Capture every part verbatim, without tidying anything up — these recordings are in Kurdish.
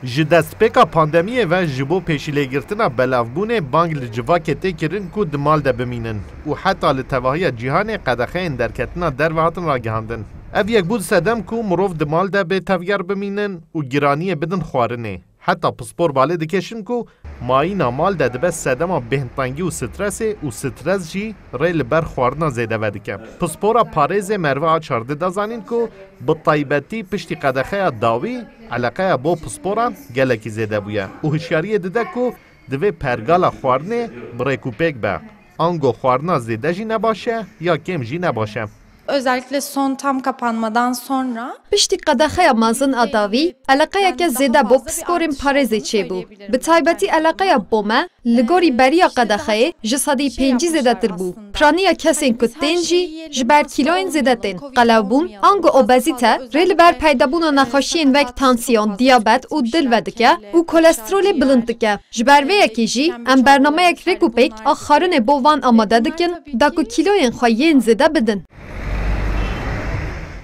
Ji destpêka pandemiyê ve ji bo pêşîlêgirtina belavbûnê bang li civakê tê kirin ku di mal de bimînin û heta li tevahiya cîhanê qedexeyên derketina derve hatin ragihandin. Ev yek bû sedem ku mirov di mal de bê tevger bimînin û giraniyê bidin xwarinê. Heta pispor balê dikêşin ku mayîna mal de dibe sedema bêhntengî û stresê û stres jî rê li ber xwarina zêde vedike. Pispora parêzê Merve Açar dida zanîn ku bi taybetî piştî qedexeya dawî eleqeya bo pisporan gelekî zêde bûye û hişyariyê dide ku divê pergala xwarinê bi rêkûpêk be. Ango xwarina zêde jî ne baş e ya kêm jî ne baş e. Özellikle son tam kapanmadan sonra Piştî qedexeya mezin a dawî, eleqeyeke zêde bo pisporên parêzê çêbû. Bi taybetî eleqeya bo me, li gorî beriya qedexeyê, ji sedî pêncî zêdetir bû. Piraniya kesên ku tên jî ji ber kîloyên zêde tên. Qelewbûn, ango obezîte, rê li ber peydabûna nexweşiyên wek tansiyon, diyabet û dil vedike û kolesterolê bilind dike. Ji ber vê yekê jî em bernameyek rêkûpêk a xwarinê bo van amade dikin, da ku kîloyên xwe yên zêde bidin.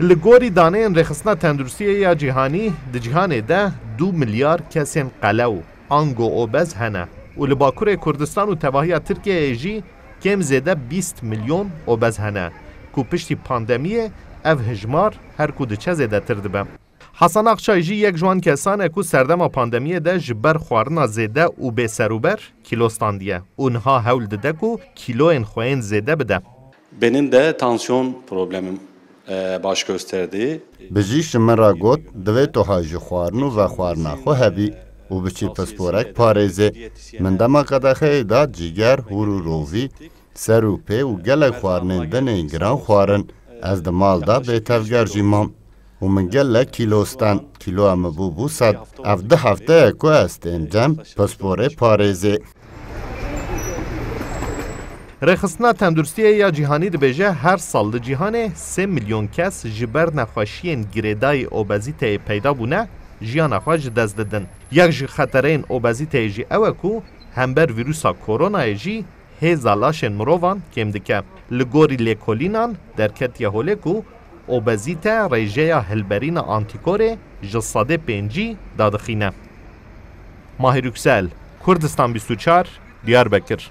Li gorî daneyên Rêxistina Tenduristiyê ya Cîhanî, di cîhanê de du milyar kesên qelew, ango obez, hene û li Bakurê Kurdistan û tevahiya Tirkiyeyê jî kêm zêde bîst milyon obez hene ku piştî pandemiyê ev hijmar her ku diçe zêdetir dibe. Hasan Akçay jî yek ji wan kesan e ku serdema pandemiyê de ji ber xwarina zêde û bêserûber kîlo standiye û niha hewl dide ku kîloyên xwe yên zêde bide. Benim de tansiyon problemim e, baş gösterdi. Bijî ji min re got, divê tu haj ji xwarin û vexwarina xwe hebî û biçî pisporek parêzê. Min dema qedexeyê da cîger, hûr û rovî, ser û pê û gelek xwarinên din ên giran xwarin. Ez di mal de bêtevger jî mam. Û min gelek kîlo stand. Kîloya min bû bû sed. Ev du hefteye ku ez tên cem pisporê parêzê. Rêxistina Tenduristiyê ya Cîhanî dibêje, her sal li cîhanê sê milyon kes ji ber nexweşiyên girêdayî obezîteyê peyda bûne, jiyana xwe ji dest didin. Yek ji xetereyên obezîteyê jî ew e ku hember vîrusa koronayê jî hêza laşên mirovan kêm dike. Li gorî lêkolînan derketiye holê ku obezîte rêjeya hilberîna antîkorê ji sedê pêncî dadixîne. Mahir Yüksel, Kurdistan bîst û çar, Diyarbekir.